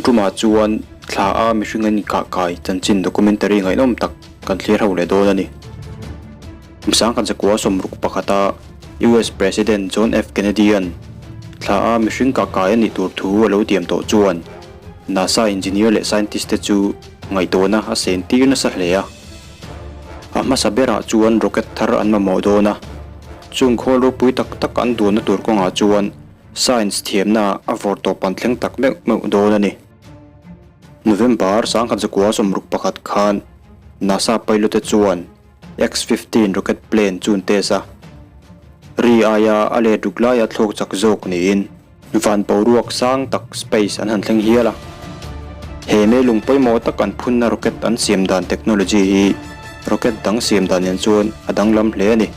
tumah chuan thla a mihring an inkah kai chanchin documentary ngaihnawm tak kan thlir ho leh dawn a ni. Kum 1961 a US President John F Kennedy-a'n thla a mihring kah kai a nih tur thu a lo tiam tawh chuan NASA engineer leh scientist te chu ngaihtuahna a sen tir nasa hle a. A hmasa berah chuan rocket thar an mamawh dawn a, chung khawl ropui tak tak an duanna tur kawngah chuan science thiamna a vawr tawp an thleng tak meuh meuh dawn a ni. November 1961 khan NASA pilot te chuan X-15 rocket plane chu an test a, ri aia a let ruk laia thlawk chak zawk niin van boruak sang tak space an han thleng hial a. He meilung pawimawh tak an phunna rocket an siam dan technology hi rocket dang siam dan nen chuan a danglam hle a ni.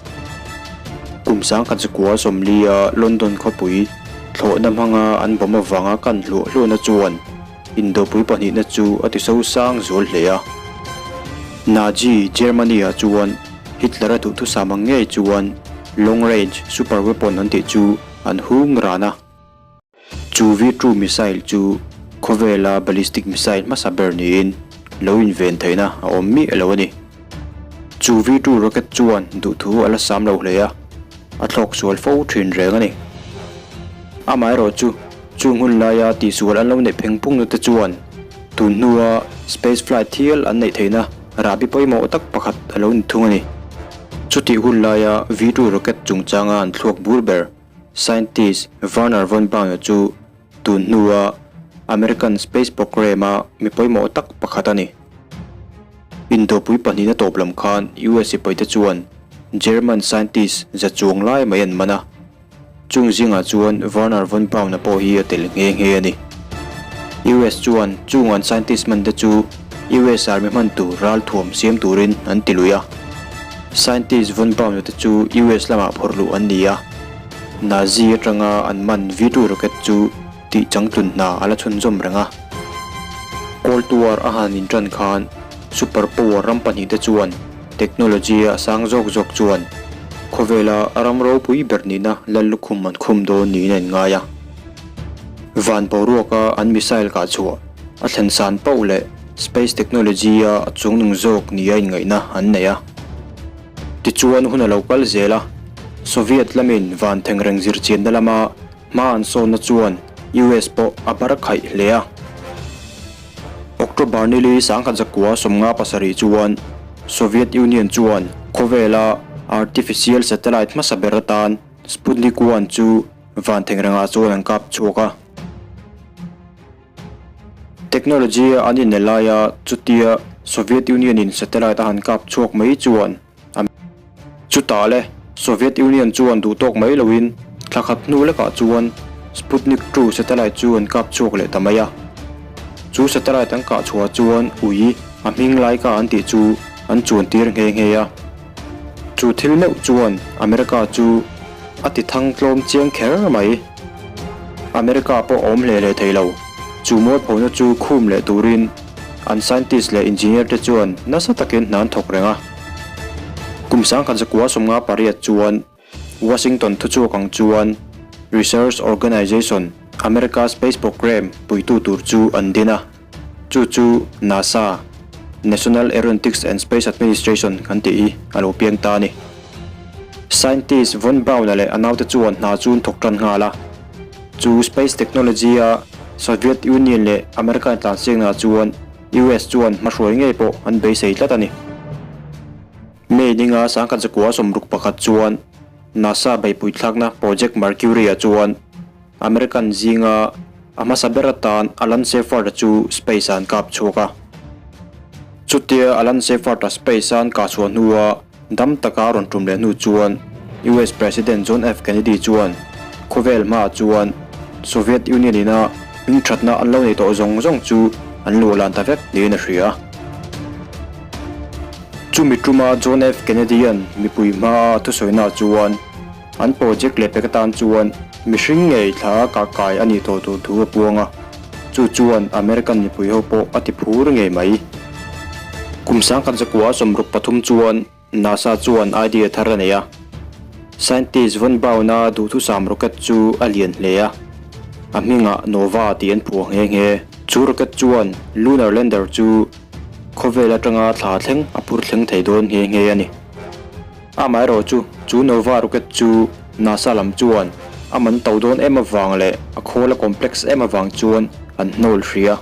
Kum 1940 a London khawpui thlawhna hmanga an bomb avanga kan hluah hluahna chuan Indopui pahnihna chu a ti so sang zual hle a. Nazi Germany-ah chuan Hitler-a duhthusam ang ngei chuan long range super weapon an tih chu an hung ran a. Chu V-two missile chu khawvela ballistic missile hmasa ber niin lo inven theihna a awm miah lo a ni. Chu V-two rocket chuan duhthu a la sam lo hle a, a thlawk sual fo thin reng a ni. Amaherawhchu, Chung hun laia tihsual an lo neih pheng phungna te chuan tun hnua space flight thial an neih theihna rahbi pawimawh tak pakhat a lo ni thung a ni. Chutih hun laia V2 rocket chungchanga an thluak bur ber scientist Wernher von Braun-a chu tun hnua American space program-a mi pawimawh tak pakhat a ni. Indopui pahnihna tawp lam khan US sipaite chuan German scientist za chuang lai mai an man a. Chung zingah chuan Wernher von Braun-a pawh hi a tel nghe nghe a ni. US chuan chung an scientist hman te chu US Army hman tur ralthuam siam turin an ti lui a. Scientist von Braun-a te chu US lamah phawrh luh an ni a. Nazi atanga an man V-2 rocket chu tih changtlun hna a la chhunzawm reng a. Cold War a han intan khan super power ram pahnihte chuan technology a sang zawk zawk chuan khawvela ram ropui ber nihna lal lukhum an khum dawn niin a inngai a. Van boruaka an missile kah chhuah a thlen san pauh leh space technology a chungnung zawk nia inngaihna an nei a. Tichuan hun a lo kal zel a, Soviet lamin van thengreng zirchianna lama Hma an sawnna chuan US pawh a bar khaih hle a. October nili 1957 chuan Soviet Union chuan khawvela artificial satellite hmasa ber atan Sputnik 1 chu van thengrengah chuan an kap chhuak a. Technology a an inel laia chutia Soviet Union in satellite a han kap chhuak mai chuan a Chutah le, Soviet Union chuan duh tawk mai loin thla khat hnu lekah chuan Sputnik 2 satellite chu an kap chhuak leh ta mai a. Chu satellite an kah chhuah chuan ui a hming Laika an tih chu an chuan tir nghe nghe a. Chu thil meuh chuan America chu a ti thang tlawm chiang kher mai. America pawh a awm hle hle thei lo. Chu mualphona chu khum leh turin an scientist leh engineer te chuan nasa takin hna an thawk reng a. Kum 1958 chuan Washington thuchhuak ang chuan Research Organization America Space Program puitu tur chu an din a, chu chu NASA, National Aeronautics and Space Administration kan tih hi a lo piang ta a ni. Scientist Von Braun-a leh a naute chuan hna chu an thawk tan nghal a, chu space technology-a Soviet Union leh America intlansiaknaah chuan US chuan hmahruai ngei pawh an beisei tlat a ni. May ninga 1961 chuan NASA beihpui thlakna Project Mercury-ah chuan American zinga a hmasa ber atan Alan Shepard-a chu space-ah an kap chhuak a. Chutia Alan Shepard-a space-a an kah chhuah hnua Dam taka a rawn tum leh hnu chuan US President John F. Kennedy chuan khawvel hmaah chuan Soviet Union ina hmingthatna an lo nei tawh zawng zawng chu an luahlan ta vek niin a hria. Chumi tuma John F. Kennedy-a'n mipui hmaa thusawinaah chuan an project leh pek atan chuan mihring ngei thla kah kai a nih tawh tur thu a puang a, chu chuan American mipui ho pawh a ti phur ngei mai. Kum 1963 chuan NASA chuan idea thar a nei a, scientist Von Braun-a duhthusam rocket chu a lian hle a, a hmingah Nova tih an phuah nghe nghe. Chu rocket chuan lunar lander chu khawvel atanga thla thleng a phur thleng thei dawn nghe nghe a ni. Amaherawhchu, chu Nova rocket chu NASA lam chuan a man to dawn em avang leh a khawl a complex em avang chuan an hnawl hri a.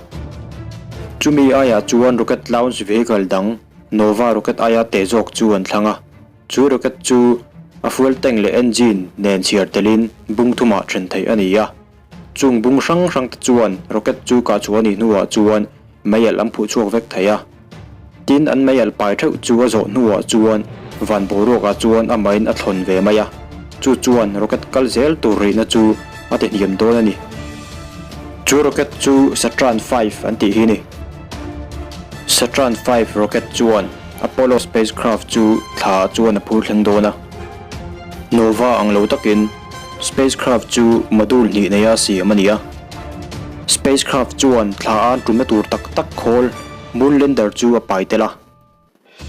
Chumi aiah chuan rocket launch vehicle dang Nova rocket aia teh zawk chu an thlang a. Chu rocket chu a fuel tank leh engine nen chhiar telin bung thumah then theih a ni a. Chung bung hrang hrang te chuan rocket chu kah chhuah a nih hnuah chuan meialh an phuh chhuak vek thei a. Tin, an meialh pai theuh chu a zawh hnuah chuan van boruakah chuan amahin a thlawn ve mai a. Chu chuan rocket kal zel tur rihna chu a ti hniam dawn a ni. Chu rocket chu Saturn V an tih hi a ni. Saturn V rocket chuan Apollo spacecraft chu thlaah chuan a phur thleng dawn a. Nova ang lo takin spacecraft chu module hnih neia siam a ni a. Spacecraft chuan thla a tumna tur tak tak khawl moon lander chu a pai tel a.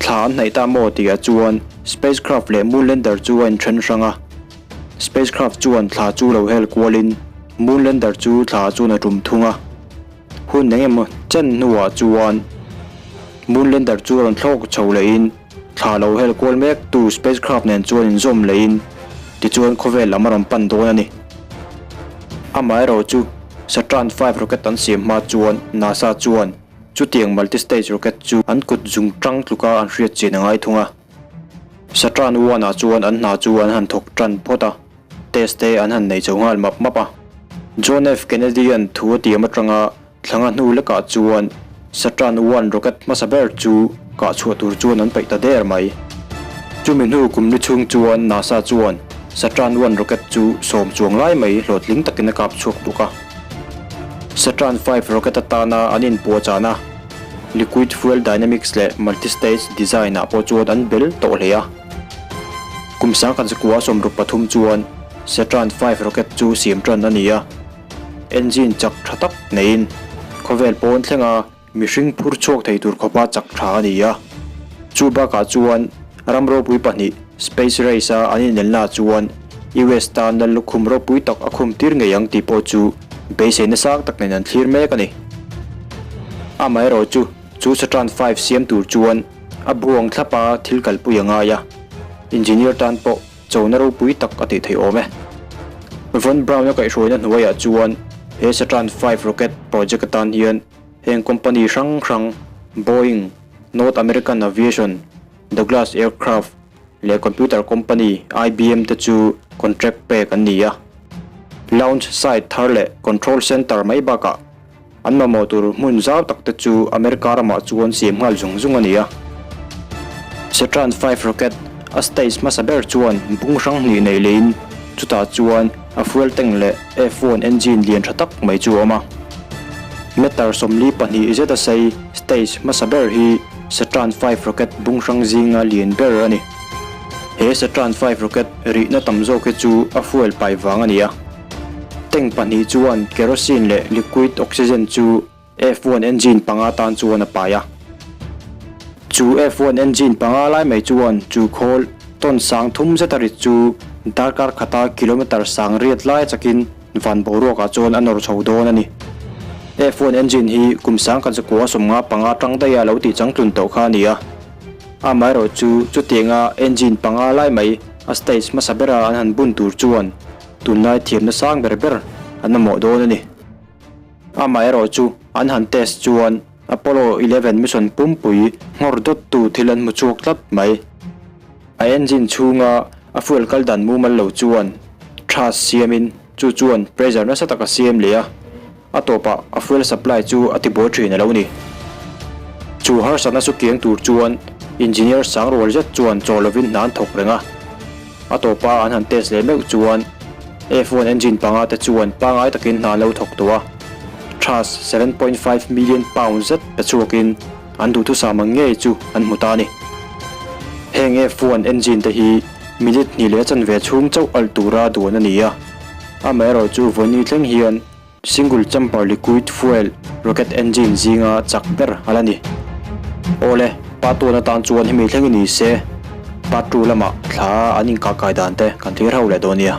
Thla an hnaih ta maw tihah chuan spacecraft leh moon lander chu a inthen hrang a. Spacecraft chuan thla chu lo hel kualin moon lander chu thlaah chuan a tum thung a. Hun eng emaw chen hnuah chuan moon lander chu a rawn thlawk chho lehin thla lo hel kual mek tu spacecraft nen chuan inzawm lehin tichuan khawvel lam a rawn pan dawn a ni. Amaherawhchu Saturn V rocket an siam hma chuan NASA chuan chutiang multi-stage rocket chu an kut zung tang tluka an hriat chin a ngai thung a. Saturn I ah chuan an hna chu an han thawk tan phawt a. Test te an han nei chho nghal map map a. John F. Kennedy-a'n thu a tiam atanga thlanga hnu lekah chuan Saturn I rocket hmasa ber chu kah chhuah tur chuan an peih ta der mai. Chumi hnu kum ni chhung chuan NASA chuan Saturn I rocket chu sawm chuang lai mai hlawhtling takin a kap chhuak bawk a. Saturn V rocket atana an inpuahchahna liquid fuel dynamics leh multi-stage design-ah pawh chuan an bel tawh hle a. Kum sangkhat zakua 63 chuan Saturn V rocket chu siam tan a ni a, engine chak tha tak neiin khawvel pawn thlenga mihring phur chhuak thei tur khawpa chak tha a ni a. Chu bakah chuan ram ropui pahnih space race a an inelna chuan US tan lal lukhum ropui tak a khum tir ngei ang tih pawh chu beiseina sang tak nen an thlir mek a ni. Amaherawhchu chu Saturn V siam tur chuan A buang thlap a, thil kalpui a ngai a, engineer tan pawh chona ropui tak a tih theih awm e. Von Braun-a kaihhruaina hnuaiah chuan he Saturn V rocket project atan hian heng company hrang hrang Boeing, North American Aviation, Douglas Aircraft leh computer company IBM te chu contract pek an ni a. Launch site thar leh control center mai bakah An mamawh tur hmun zau tak te chu America ramah chuan siam nghal zung zung a ni a. Saturn V rocket a stage hmasa ber chuan bung hrang hnih nei leiin chutah chuan a fuel tank leh F-one engine lian tha tak mai chu a awm a. Meter 42 zeta sei stage hmasa ber hi Saturn V rocket bung hrang zinga lian ber a ni. He Saturn V rocket rihna tam zawk hi chu a fuel pai vang a ni a. Tank pahnih chuan kerosene leh liquid oxygen chu F-one engine panga tan chuan a pai a. Chu F-one engine panga lai mai chuan chu khawl ton sang thum zeta rit chu darkar khata kilometer sang riat lai chakin van boruakah chuan a nawr chho dawn a ni. F-one engine hi kum 1955 tang daiha lo tih changtlun tawh kha a ni a. Amaherawhchu chutianga engine panga lai mai a stage hmasa bera an han bun tur chuan Tunlai thiamna sang ber ber an mamawh dawn a ni. Amaherawhchu an han test chuan Apollo 11 mission pumpui nghawr dawttu thil an hmu chhuak tlat mai. A engine chhunga a fuel kal dan mumal lo chuan thrust siamin chu chuan pressure nasa tak a siam leh a, a tawpah a fuel supply chu a tibuai thin a lo ni. Chu harsatna chu kiang tur chuan engineer sang rual zet chuan chaw lovin hna an thawk reng a. A tawpa an han test leh meuh chuan F-one engine panga te chuan pangngai takin hna an lo thawk tawh a, thrust 7.5 million pound zet pe chhuakin an duhthusam ang ngei chu an hmu ta a ni. Heng F-one engine te hi minute hnih leh a chanve chhung chauh alh tura duan a ni a, amaherawhchu vawiin thleng hian Single chamber liquid fuel rocket engine zinga chak ber a la ni. Awle, part one atan chuan hemi thleng i ni se, part two lamah thla an inkahkai dan te kan thlir ho leh dawn nia.